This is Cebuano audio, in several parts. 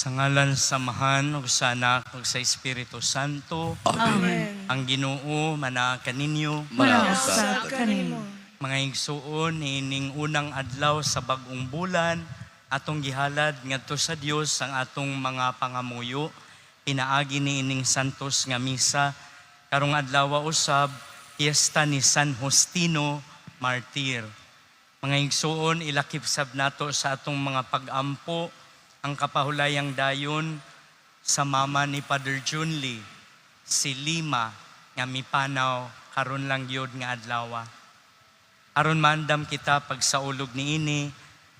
Sa ngalan sa Amahan ug sa Anak ug sa Espiritu Santo. Amen. Ang Ginoo manaa kaninyo. Manausab kanimo. Mga igsuon, niining unang adlaw sa bag-ong bulan, atong gihalad ngadto sa Dios ang atong mga pangamuyo pinaagi niining santos nga misa. Karong adlaw usab, piyesta ni San Justino Martir. Mga igsuon, ilakip sab nato sa atong mga pag-ampo ang kapahulayang dayon sa mama ni Father Junli, si Lima, nga mipanaw karon lang gyud nga adlaw. Aron maandam kita pagsaulog niini,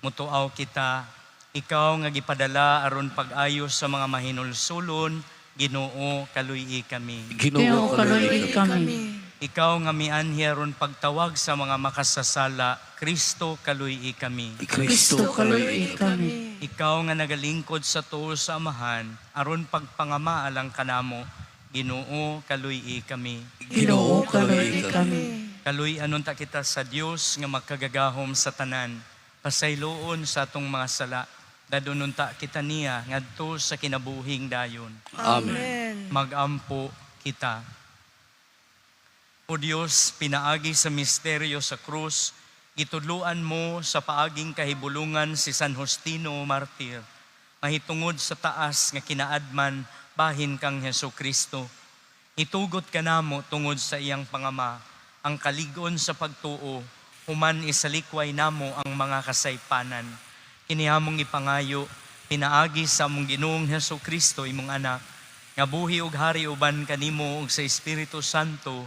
mutuaw kita, ikaw nga gipadala aron pag-ayos sa mga mahinulsulon, Ginoo, kaluy-i kami. Ginoo, kaluy-i kami. Ikaw nga mianhi aron pagtawag sa mga makasasala, Kristo, kaluy-i kami. Kristo, kaluy-i kami. Ikaw nga nagalingkod sa tuo sa Amahan, aron pagpangama alang kanamo, Ginoo, kaluy-i kami. Ginoo, kaluy-i kami. Kaluy-anon ta kita sa Dios nga makagagahom sa tanan, pasayloon sa atong mga sala, dadunon ta kita niya ngadto sa kinabuhing dayon. Amen. Magampo kita. O Dios, pinaagi sa misteryo sa krus, gitudluan mo sa paaging kahibulungan si San Justino Martir, mahitungod sa taas nga kinaadman bahin kang Hesus Kristo. Itugot kanamo tungod sa iyang pangama, ang kalig-on sa pagtuo, human isalikway namo ang mga kasaypanan. Kini among ipangayo, pinaagi sa among Ginoong Hesus Kristo, imong anak, nga buhi ug hari uban kanimo ug sa Espiritu Santo,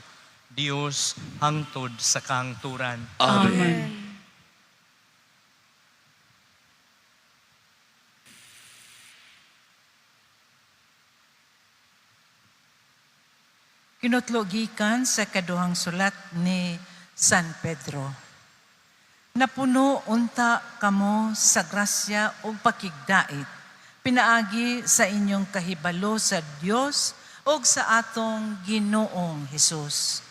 Dios hangtod sa kahangturan. Amen. Kinutlo gikan sa kaduhang sulat ni San Pedro. Napuno unta kamo sa grasya ug pakigdait, pinaagi sa inyong kahibalo sa Dios ug sa atong Ginoong Hesus.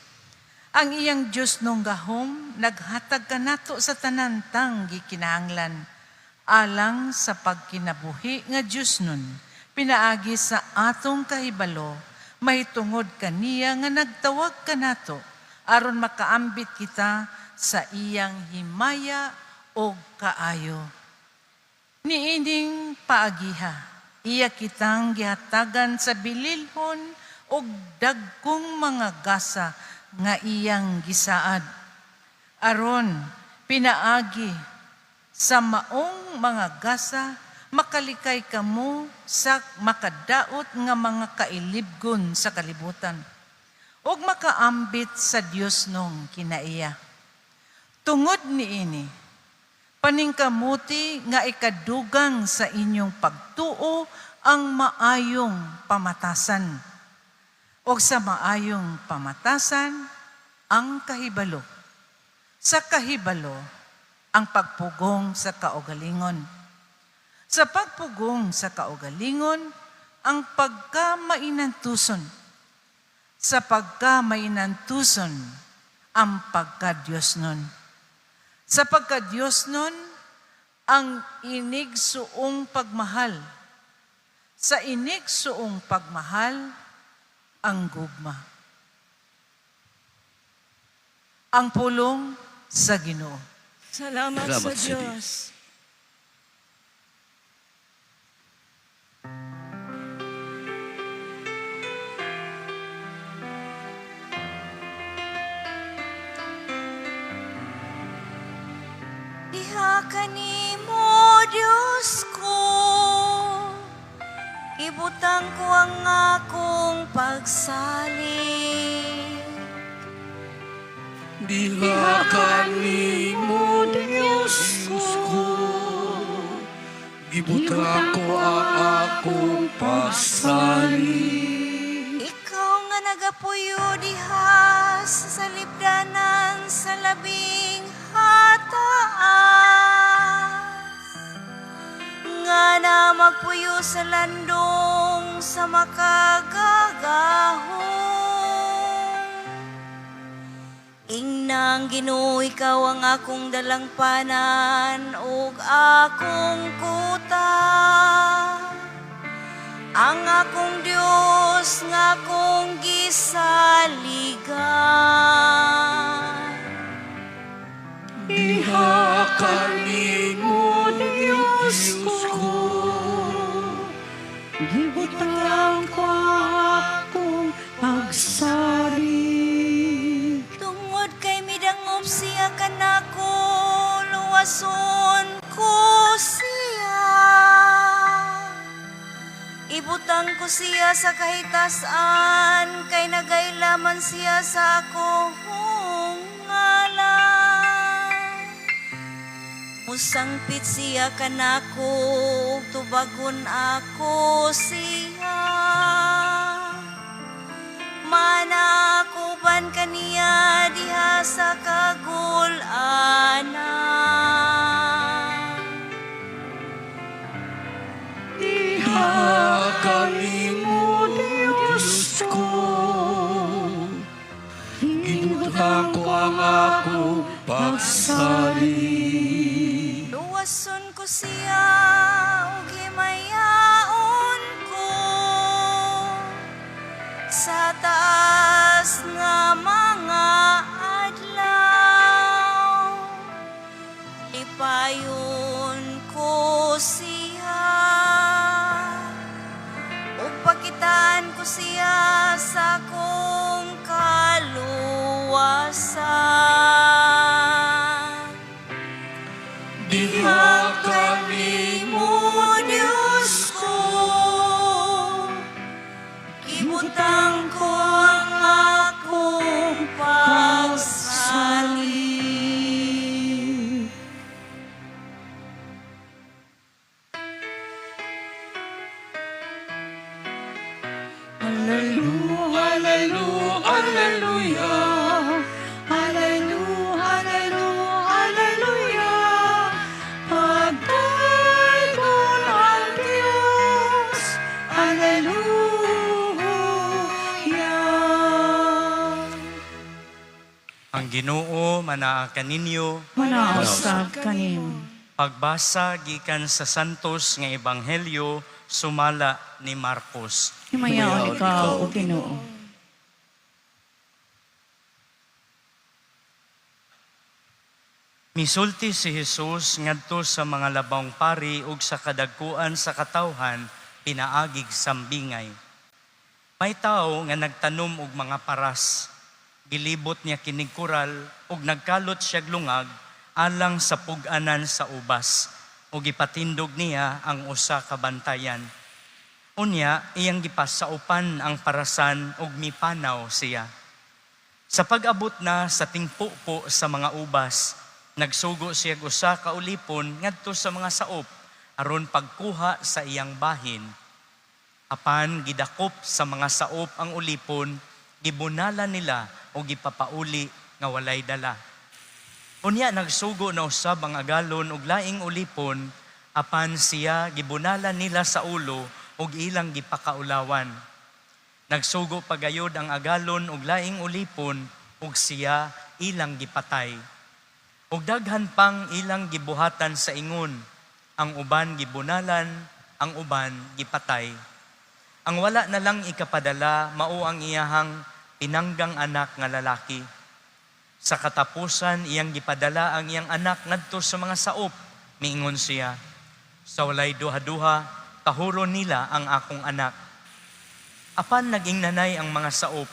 Ang iyang Dios nung gahom naghatag kanato sa tanan tang gikinahanglan alang sa pagkinabuhi nga Dios nun, pinaagi sa atong kahibalo mahitungod kaniya nga nagtawag kanato aron makaambit kita sa iyang himaya og kaayo. Niining paagiha, iya kitang gihatagan sa bililhon og dagkong mga gasa nga iyang gisaad. Aron pinaagi sa maong mga gasa, makalikay kamo sa makadaot nga mga kailibgon sa kalibutan ug makaambit sa Dios nung kinaiya. Tungod niini, paningkamuti nga ikadugang sa inyong pagtuo ang maayong pamatasan. O sa maayong pamatasan, ang kahibalo. Sa kahibalo, ang pagpugong sa kaugalingon. Sa pagpugong sa kaugalingon, ang pagkamainantuson. Sa pagkamainantuson, ang pagka-Diyos nun. Sa pagka-Diyos nun, ang inigsuong pagmahal. Sa inigsuong pagmahal, ang gugma. Ang pulong sa Ginoo. Salamat, Salamat sa sa Diyos. Diha kanimo, Diyos ko, ibutang ko ang akong pagsalig. Diha kanimo, Diyos ko, gibutang ko ang akong pagsalig. Ikaw nga nagapuyo diha sa salibdanan sa labing hataas, nga na magpuyo sa landong sa makagagahom. Ingnang Ginoo, ikaw ang akong dalangpanan ug akong kuta. Ang akong Dios nga akong gisaligan. Diha kanimo, Diyos ko, Gibutang ko akong pagsalig. Tungod kay midangop siya kanako, luwason ko siya. Ibutang ko siya sa kahitasan, kay nagailaman siya sa akong ngalan. Musangpit siya kanako, ug tubagon ako siya. Manakuban kaniya diha sa kagulanan. Diha kanimo, Diyos ko, gibutang ko ang akong pagsalig. Luwason ko siya ug himayaon ko sa taas nga mga adlaw. Lipayon ko siya ug pakitaan ko siya sa akong kaluwasan. Diha kanimo, Diyos ko, ibutang ko ang akong pagsalig. Hallelujah, hallelujah, hallelujah. Hallelujah, hallelujah, hallelujah. Pagdayon ang Diyos. Hallelujah. Ang Ginoo manaa kaninyo. Manausap kanimo. Pagbasa gikan sa Santos nga Ebanghelyo sumala ni Marcos. Himayaon ikaw, O Ginoo. Misulti si Jesus ngadto sa mga labawng pari ug sa kadagkuan sa katawhan pinaagig sambingay. May tawo nga nagtanom og mga paras. Gilibot niya kinig koral ug nagkalot siya lungag alang sa pug-anan sa ubas ug gipatindog niya ang usa ka bantayan. Unya iyang gipasaupan ang parasan ug mipanaw siya. Sa pag-abot na sa tingpupo sa mga ubas, nagsugo siya og usa ka ulipon ngadto sa mga saop aron pagkuha sa iyang bahin. Apan gidakop sa mga saop ang ulipon, gibunala nila o gipapauli nga walay dala. Unya nagsugo na usab ang agalon og laing ulipon, apan siya gibunala nila sa ulo ug ilang gipakaulawan. Nagsugo pagayod ang agalon og laing ulipon ug siya ilang gipatay. Ug daghan pang ilang gibuhatan sa ingon, ang uban gibunalan, ang uban gipatay. Ang wala na lang ikapadala mao ang iyahang pinanggang anak nga lalaki. Sa katapusan iyang gipadala ang iyang anak ngadto sa mga saop, miingon siya, sa walay duha-duha, tahuro nila ang akong anak. Apan naging nanay ang mga saop,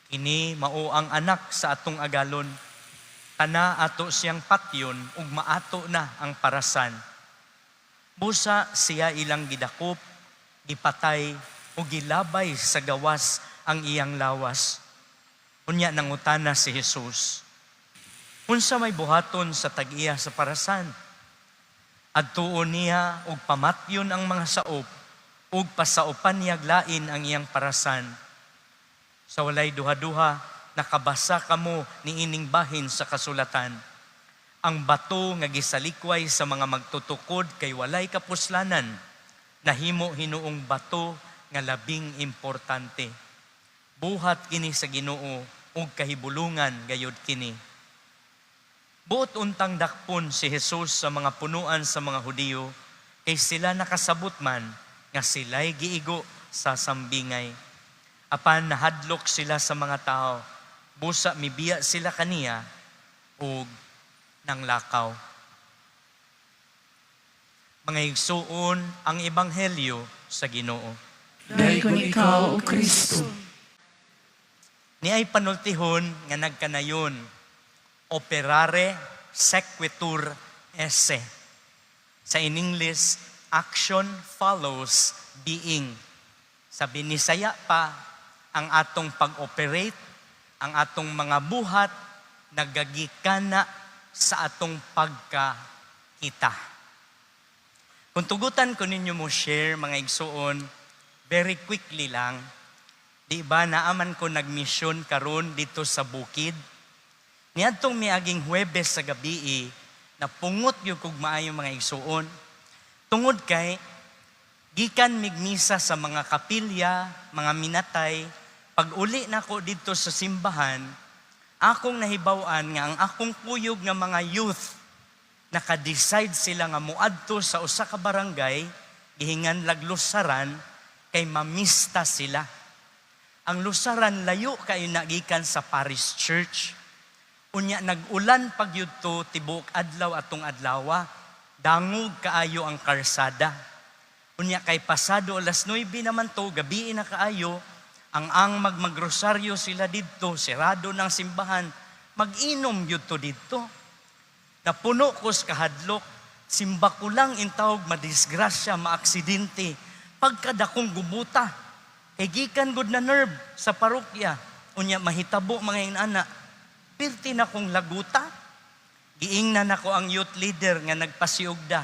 kini mao ang anak sa atong agalon. Kana ato siyang patyon ug maato na ang parasan. Busa siya ilang gidakop, gipatay o gilabay sa gawas ang iyang lawas. Unya nangutana si Jesus, unsa may buhaton sa tag-iya sa parasan? Adtuon niya og pamatyon ang mga saop ug pasaupan niya lain ang iyang parasan. Sa walay duha-duha, nakabasa kamo niining bahin sa kasulatan. Ang bato nga gisalikway sa mga magtutukod kay walay kapuslanan, nahimo hinuong bato nga labing importante. Buhat kini sa Ginoo ug kahibulungan gayud kini. Buot untang dakpon si Jesus sa mga punuan sa mga Hudiyo, kay sila nakasabot man nga sila'y giigo sa sambingay. Apan nahadlok sila sa mga tao, busa mibiya sila kaniya ug nanglakaw. Mga igsuon, ang ebanghelyo sa Ginoo. Daygon ikaw, O Kristo. Niay panultihon nga nagkanayon, operare sequitur esse. Sa in English, action follows being. Sa Binisaya pa, ang atong pag-operate, ang atong mga buhat, nagagikana sa atong pagkakita. Kung tugutan ko ninyo mo share, mga igsuon, very quickly lang, di ba naaman ko nagmisyon karon dito sa bukid? Niadtong miaging Huwebes sa gabi, napungot gyud kog maayo, mga igsuon. Tungod kay gikan migmisa sa mga kapilya, mga minatay, pag uli nako dito sa simbahan, akong nahibaw-an nga ang akong kuyog nga mga youth, naka-decide sila nga muadto sa usa ka barangay, gihingan lag Lusaran, kay mamista sila. Ang Lusaran, layo kayo nagikan sa parish church. Unya nag-ulan pag yudto tibuok adlaw atong adlawa. Dangog kaayo ang karsada. Unya kay pasado alas 9 naman to, gabi na kaayo, ang magmagrosaryo sila didto, sirado ng simbahan, mag-inom gyud to didto. Napuno ko sa kahadlok, simba ko lang intawog madisgrasya, maaksidente. Pagkadakong gubuta, kay gikan gud na nerve sa parokya, unya mahitabo mga inana, pirti na kong laguta. Giingnan nako ang youth leader nga nagpasiugda.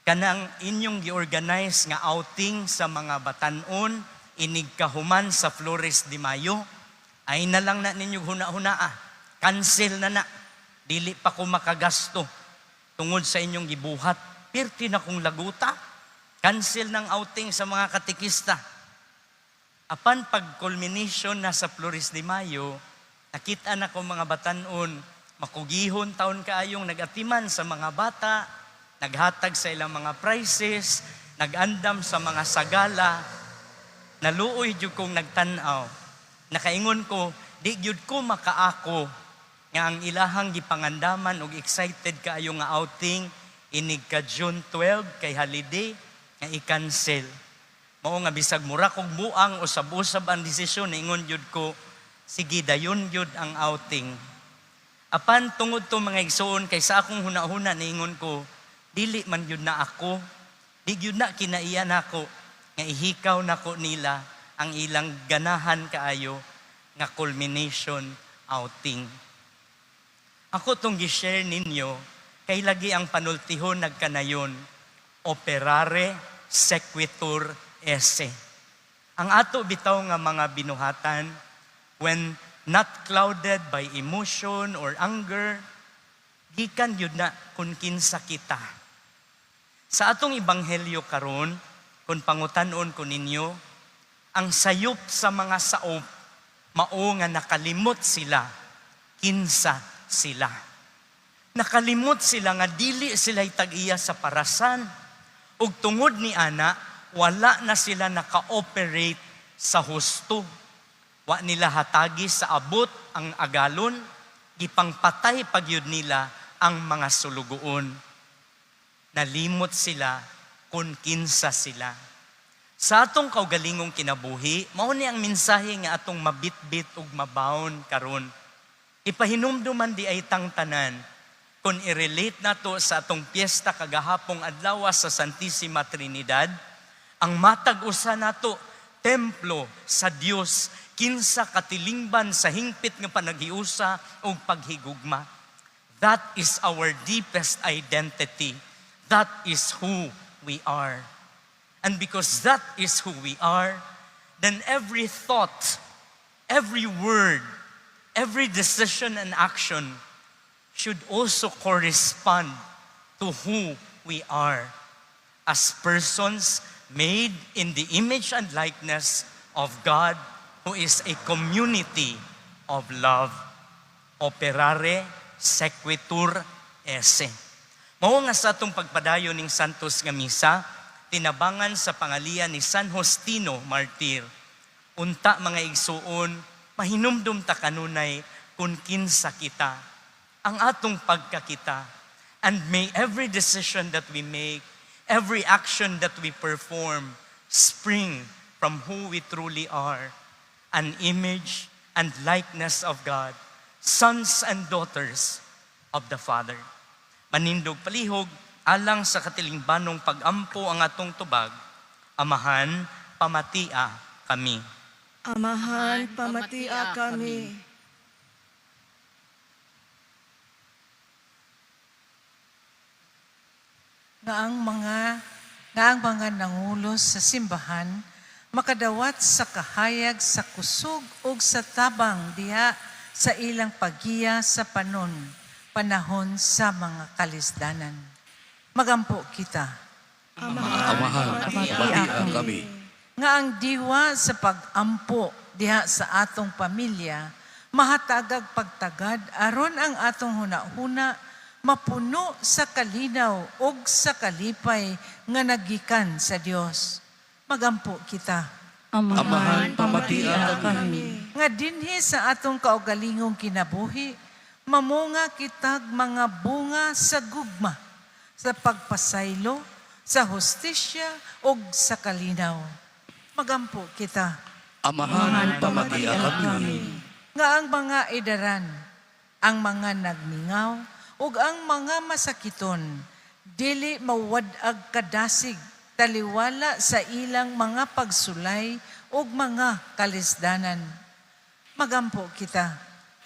Kanang inyong gi-organize nga outing sa mga batanon, inig kahuman sa Flores de Mayo, ay na lang na ninyo huna-hunaa. Cancel na na. Dili pa ko makagasto tungod sa inyong gibuhat. Pirti na kong laguta. Cancel ng outing sa mga katikista. Apan pag culmination na sa Flores de Mayo, nakita na ko mga batanon, makugihon taon kaayong nagatiman sa mga bata, naghatag sa ilang mga prizes, nagandam sa mga sagala. Naluoy jud kong nagtan-aw. Nakaingon ko, di gyud ko makaako nga ang ilahang gipangandaman og excited kaayo nga outing inig ka June 12 kay holiday nga i-cancel. Mao nga bisag mura kog buang usab-usab ang desisyon, ingon gyud ko, sige, dayon gyud ang outing. Apan tungod to, mga igsuon, kay sa akong hunahuna niingon ko, dili man gyud na ako, di gyud na kinaiya nako nga ihikaw nako nila ang ilang ganahan kaayo nga culmination outing. Ako tong gi-share ninyo kay lagi ang panultihon nagkanayon, operare sequitur esse. Ang ato bitaw nga mga binuhatan, when not clouded by emotion or anger, gikan yun na kung kinsa kita. Sa atong ebanghelyo karon, kung pangutan-on ko ninyo, ang sayop sa mga saop mao nga nakalimot sila kinsa sila. Nakalimot sila nga dili sila tag-iya sa parasan. Ug tungod ni ana, wala na sila naka-operate sa husto. Wa nila hatagi sa abot ang agalon, gipangpatay pagyud nila ang mga sulugoon. Nalimot sila kung kinsa sila. Sa atong kaugalingong kinabuhi, mao ni ang mensahe nga atong mabitbit ug mabaon karon. Ipahinumduman di ay tang tanan kung i-relate nato sa atong piyesta kagahapong adlaw sa Santissima Trinidad, ang matag usa nato templo sa Dios, kinsa katilingban sa hingpit nga panaghiusa ug paghigugma. That is our deepest identity. That is who we are. And because that is who we are, then every thought, every word, every decision and action should also correspond to who we are as persons made in the image and likeness of God, who is a community of love. Operare sequitur esse. Mao nga sa atong pagpadayon ning Santos nga Misa, tinabangan sa pangalian ni San Justino Martir. Unta mga igsuon, mahinumdum ta kanunay kung kinsa kita, ang atong pagkakita. And may every decision that we make, every action that we perform, spring from who we truly are, an image and likeness of God, sons and daughters of the Father. Manindog palihog, alang sa katilingbanong pagampo ang atong tubag, Amahan, pamatia kami. Amahan, pamatia kami. Nga ang mga nangulo sa simbahan makadawat sa kahayag sa kusog ug sa tabang diha sa ilang paggiya sa panahon sa mga kalisdanan. Magampo kita. Amahan, pamatia kami. Nga ang diwa sa pagampo diha sa atong pamilya mahatagag pagtagad aron ang atong hunahuna mapuno sa kalinaw ug sa kalipay nga nagikan sa Dios. Magampo kita. Amahan, pamatia kami. Nga dinhi sa atong kaugalingong kinabuhi mamunga kitag mga bunga sa gugma, sa pagpasaylo, sa hustisya ug sa kalinaw. Magampo kita. Amahan, pamatia kami. Nga ang mga edaran, ang mga nagmingaw, ug ang mga masakiton, dili mawad-ag kadasig taliwala sa ilang mga pagsulay ug mga kalisdanan. Magampo kita.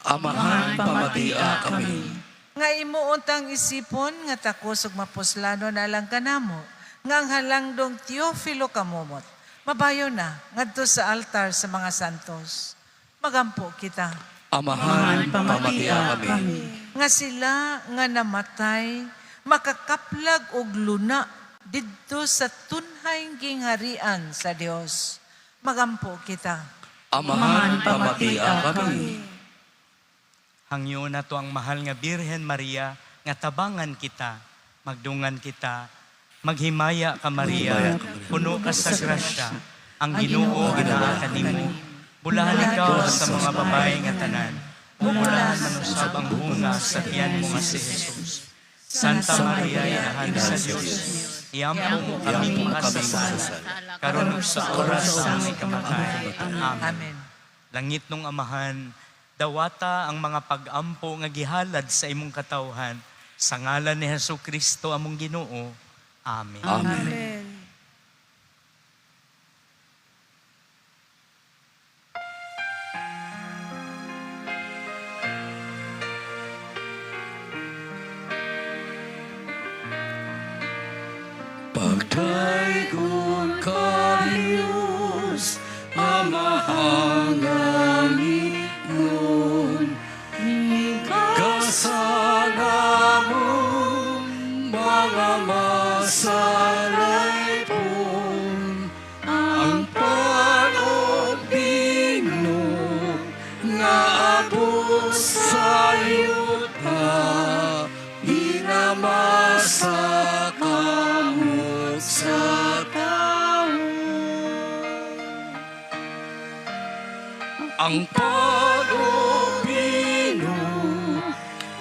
Amahan, pamatia kami. Nga imo untang isipon nga takos ug mapuslanon alang kanamo, nga ang halangdong Teofilo Kamomot, mabayo na ngadto sa altar sa mga santos. Magampo kita. Amahan, pamatia kami. Nga sila nga namatay makakaplag og luna didto sa tunhay gingharian sa Dios. Magampo kita. Amahan, pamatia kami. Hangyo na to ang mahal nga Birhen Maria, nga tabangan kita, magdungan kita, maghimaya ka Maria, puno ka sa grasya, ang Ginoo anaa kanimo. Bulahan ikaw sa mga babae nga tanan, ug bulahan man usab ang bunga sa tiyan mo nga si Jesus. Santa Maria, inahan sa Dios, iampo mo kaming makasasala, karon ug sa oras sa aming kamatay. Amen. Amen. Langit nung Amahan, dawata ang mga pagampo nga gihalad sa imong katawhan. Sa ngalan ni Hesus Kristo among Ginoo. Amen. Amen. Amen. Pagdaygon ka, Diyos, Amahan langitnon, Kasana mo, mga masalaypon, ang pan-og bino nga abot sa yuta, ginamasa kamot sa tao. Ang pan-og bino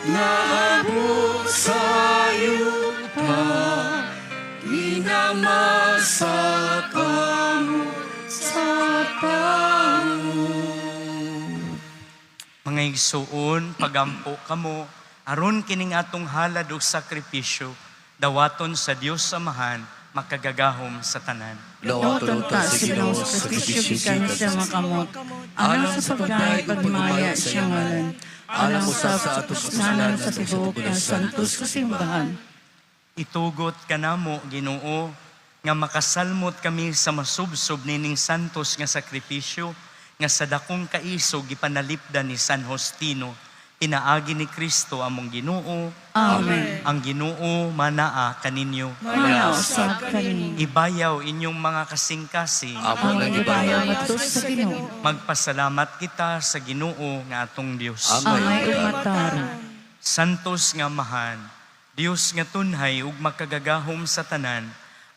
nga abot sa yuta, ginamasa kamot sa tao. Mga igsuon, pagampo kamo, aron kining atong halad ug sakripisyo, dawaton sa Dios Amahan, makagagahom sa tanan. Dawaton ta sa Ginoo sa sakripisyo gikan sa mga kamot, alang sa pagdayeg ug pagmaya sa iyang ngalan, alang usab sa atong kapuslanan sa tibuok nga santos nga simbahan. Itugot kanamo, Ginoo, nga makasalmot kami sa masubsob nining santos nga sakripisyo nga sa dakong kaisog gipanalipdan ni San Justino, pinaagi ni Kristo among Ginoo. Amen. Ang Ginoo manaa kaninyo. Manaa usab kaninyo. Ibayaw inyong mga kasing-kasing. Amo Ang nang ibayaw ibayaw. ngadto sa Ginoo. Magpasalamat kita sa Ginoo nga atong Dios. Angay ug matarong. Santos nga Amahan, Dios nga tunhay ug makagagahom sa tanan,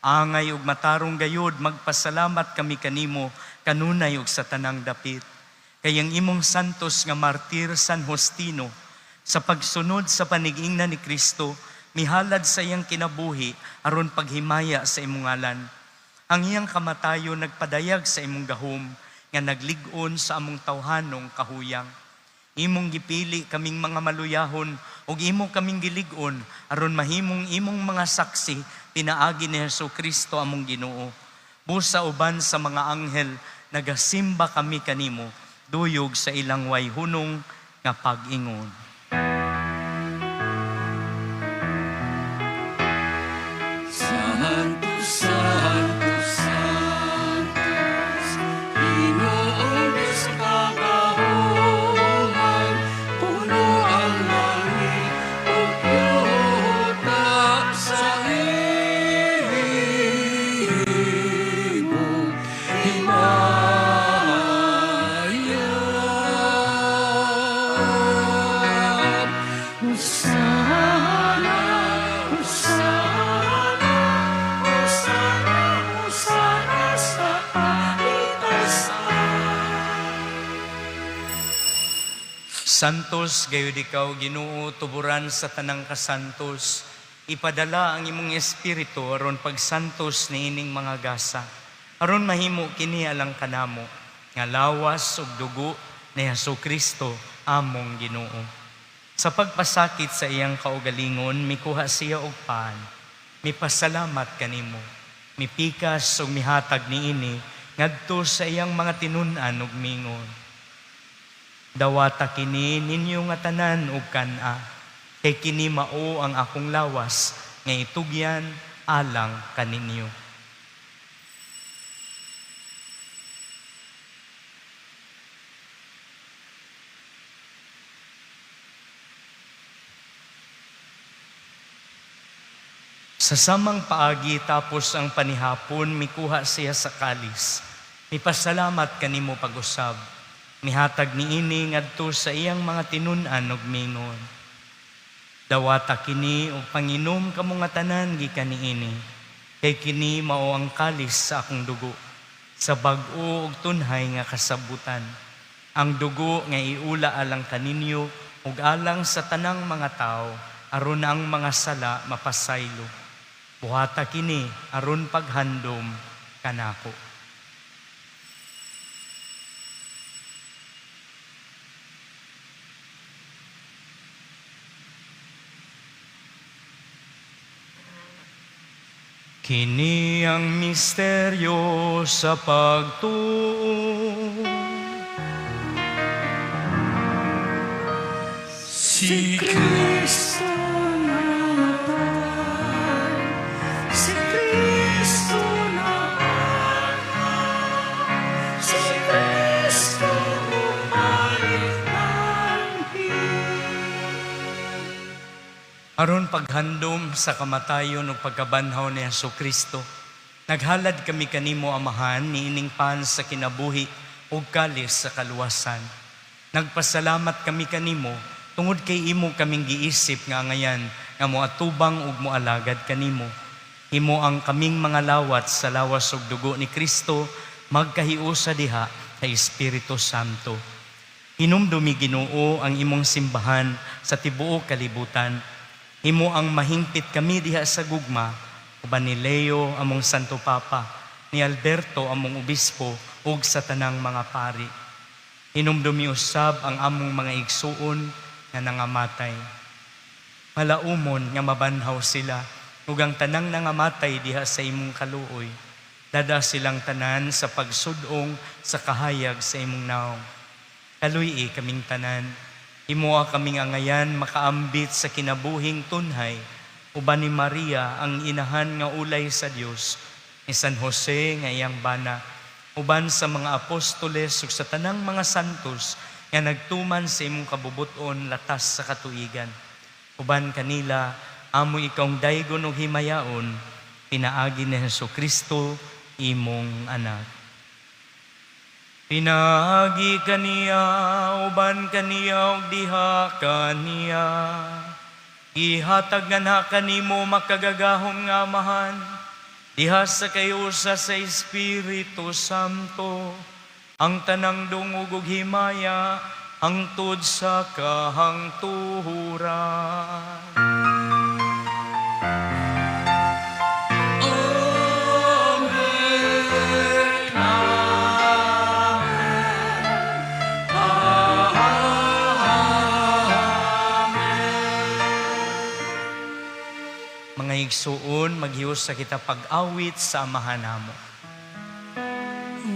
Angay ug matarong gayud magpasalamat kami kanimo kanunay ug sa tanang dapit. Kay ang imong santos nga martir San Justino sa pagsunod sa panigingna ni Kristo mihalad sa iyang kinabuhi aron paghimaya sa imong ngalan. Ang iyang kamatayon nagpadayag sa imong gahom nga naglig-on sa among tawhanong kahuyang. Imong gipili kaming mga maluyahon ug imo kaming gilig-on aron mahimong imong mga saksi pinaagi ni Hesus Kristo among Ginoo. Busa uban sa mga anghel nagasimba kami kanimo duyog sa ilang way hunong nga pag-ingon. Santo, Santo, Santos, Ginoong Diyos kagahoman, puno ang langit ug yuta sa imong himaya. Hosana, Hosana, Hosana, Hosana sa kalitasan. Santos gayud ikaw Ginoo tuburan sa tanang kasantos. Ipadala ang imong espiritu aron pagsantos niining mga gasa. Aron mahimo kini alang kanamo nga lawas ug dugo ni Hesus Kristo among Ginoo. Sa pagpasakit sa iyang kaugalingon mikuha siya og pan. Mipasalamat kanimo. Mipikas ug mihatag niini ngadto sa iyang mga tinun-an ug mingon. Dawata kini ninyo nga tanan ug kan-a, kay kini mao ang akong lawas nga itugyan alang kaninyo. Sa samang paagi tapos ang panihapon, mikuha siya sa kalis. Mipasalamat kanimo pag-usab. Mihatag niini ngadto sa iyang mga tinun-an ug mingon. Dawata kini ug panginom kamo nga tanan gikan niini. Kay kini mao ang kalis sa akong dugo, sa bag-o ug tunhay nga kasabutan. Ang dugo nga iula alang kaninyo ug alang sa tanang mga tawo aron ang mga sala mapasaylo. Buhata kini aron paghandom kanako. Kini ang misteryo sa pagtuo. Si Kristo namatay, si Kristo nabanhaw, si Kristo bumalik Aron paghandom sa kamatayon ug pagkabanhaw ni Hesus Kristo, naghalad kami kanimo Amahan niining pan sa kinabuhi ug kalis sa kaluwasan. Nagpasalamat kami kanimo tungod kay imo kaming giisip nga angayan nga moatubang ug moalagad kanimo. Imo ang kaming mga lawat sa lawas ug dugo ni Kristo magkahiusa diha sa Espiritu Santo. Hinumdumi Ginoo ang imong simbahan sa tibuok kalibutan. Himo ang mahingpit kami diha sa gugma uban ni Leo among Santo Papa, ni Alberto among obispo ug sa tanang mga pari. Hinumdumi usab ang among mga igsuon nga nangamatay. Malaumon nga mabanhaw sila ug ang tanang nangamatay diha sa imong kaluoy. Dada silang tanan sa pagsudong sa kahayag sa imong naong. Kaluy-i kaming tanan. Imoa kaming angayan makaambit sa kinabuhing tunhay uban ni Maria ang inahan nga ulay sa Dios, ni San Jose nga iyang bana, uban sa mga apostoles ug sa tanang mga santos nga nagtuman sa imong kabubut-on latas sa katuigan. Uban kanila amo ikawng daygon ug himayaon pinaagi ni Hesus Kristo imong anak. Pinaagi kaniya, uban kaniya ug diha kaniya. Gihatag nganha kanimo makagagahom nga Amahan. Diha sa kahiusa sa Espiritu Santo, ang tanang dungog ug himaya hangtod sa kahangturan. Mga igsuon, maghiusa sa kita pag-awit sa Amahan namo.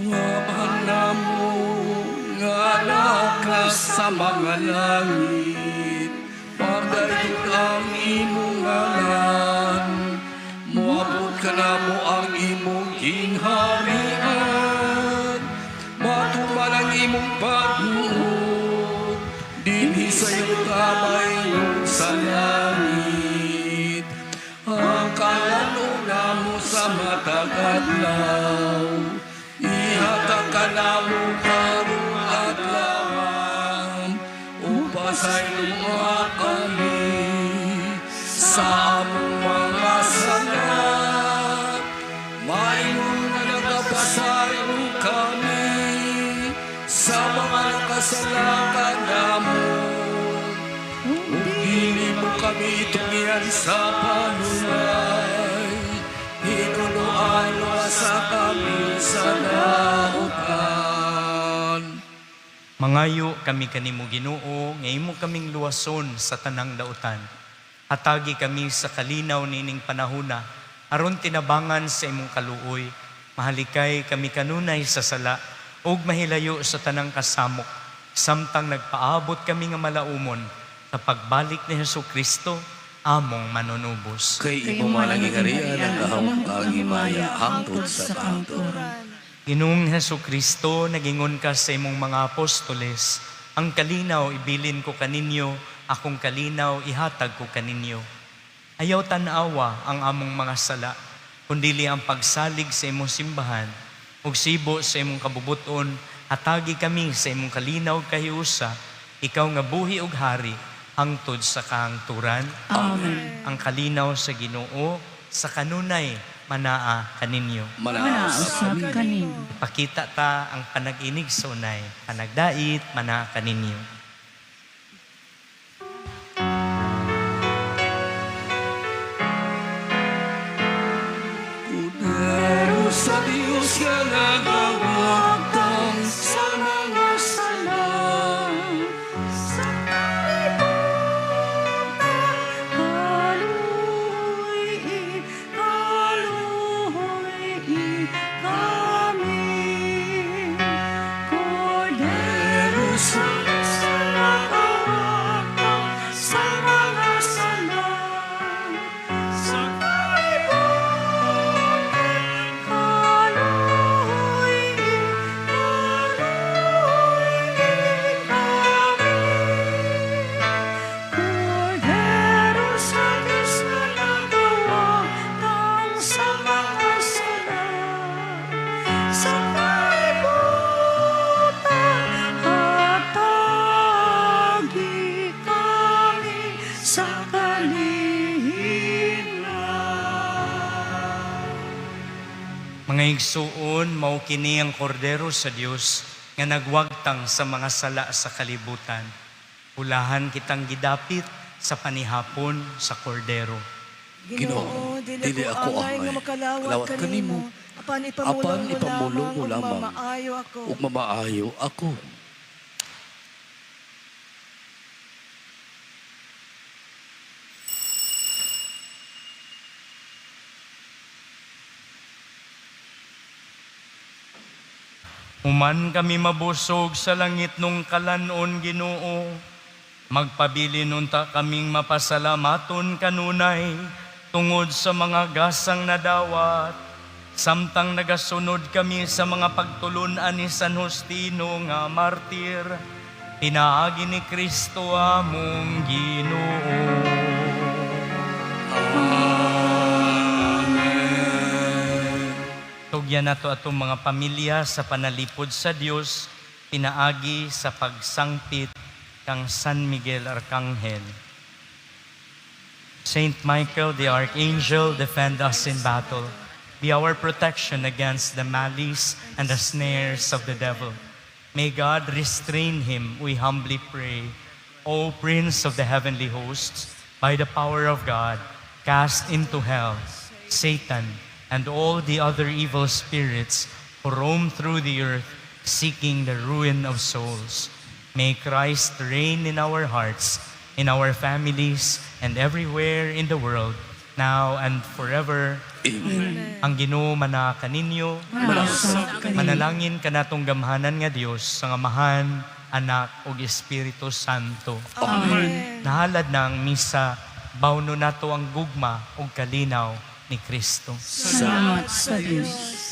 Amahan namo nga naka sa mga langit, pagdayon ang imong ngalan, moabot ka namo ang imong gingharian, matuman ang imong pagbuot, dinhi sa yuta mayon sa langit. Ang kalan-on namo sa matag adlaw, ihatag ka namo karong adlaw, ug pasaylo mo kami sa among mga sala. Maingon nga nagapasaylo kami sa mga nakasala kanamo. Ug dili mo kami itungyan sa panulay, hinunuan sa kami sa dautan. Mangayo kami kanimo Ginoo, nga imo kaming luwason sa tanang dautan. Hatagi kami sa kalinaw nining panahuna, aron tinabangan sa imong kaluoy. Mahalikay kami kanunay sa sala, ug mahilayo sa tanang kasamok, samtang nagpaabot kami nga malaumon sa pagbalik ni Hesus Kristo, among manunubos. Kay imo man ang gingharian, ang gahom, ang himaya, hangtod sa kahangturan. Ginoong Heso Kristo, nagingon ka sa imong mga apostoles, ang kalinaw ibilin ko kaninyo, akong kalinaw ihatag ko kaninyo. Ayaw tan-awa ang among mga sala, kundili ang pagsalig sa imong simbahan, ug sibo sa imong kabubuton, hatagi kami sa imong kalinaw kahiusa, ikaw nga buhi ug hari, hangtod sa kahangturan. Amen. Ang kalinaw sa Ginoo, sa kanunay manaa kaninyo. Manaos Manausap kanimo. Pakita ta ang panag-inig sa unay, panagdait, mana kaninyo. Kudero sa Diyos nga nagawagtang sa mga sala. Sa kalibutan, kaluoy, kaluoy kami. Kordero sa Diyos nga nagawagtang sa mga sala. Sa kalibutan, kaluoy, kaluoy kami. Kordero sa Diyos nga nagawagtang sa mga sala. Sa kalibutan, hatagi kami sa kalinaw. Mga igsuon, mao kini ang kordero sa Dios nga nagwagtang sa mga sala sa kalibutan. Ulahan kitang gidapit sa panihapon sa kordero. Ginoo, Ginoo, dili ako angay nga makalawat kalawat kanimo. kanimo. Apan Apan ipamulong ipamulong mo mo lamang lamang ug mamaayo ako. Ug mamaayo ako. Human kami mabusog sa langit nung kalanon Ginoo. Magpabilin unta kaming mapasalamaton kanunay tungod sa mga gasang nadawat. Samtang nagasunod kami sa mga pagtulunan ni San Justino nga martir, pinaagi ni Kristo among Ginoo. Tugyan nato atong mga pamilya sa panalipod sa Dios, pinaagi sa pagsangpit kang San Miguel Arcangel. Saint Michael the Archangel, defend us in battle. be our protection against the malice and the snares of the devil. May God restrain him, we humbly pray. O Prince of the heavenly hosts, by the power of God, cast into hell Satan and all the other evil spirits who roam through the earth seeking the ruin of souls. May Christ reign in our hearts, in our families, and everywhere in the world, now and forever. Amen. Ang Ginoo manaa kaninyo, Manausap kaninyo. Manalangin kanatong gamhanan nga Dios sa Amahan, Anak ug Espiritu Santo. Amen. Nahalad na ang misa, bawno nato ang gugma ug kalinaw ni Kristo. Salamat sa Diyos.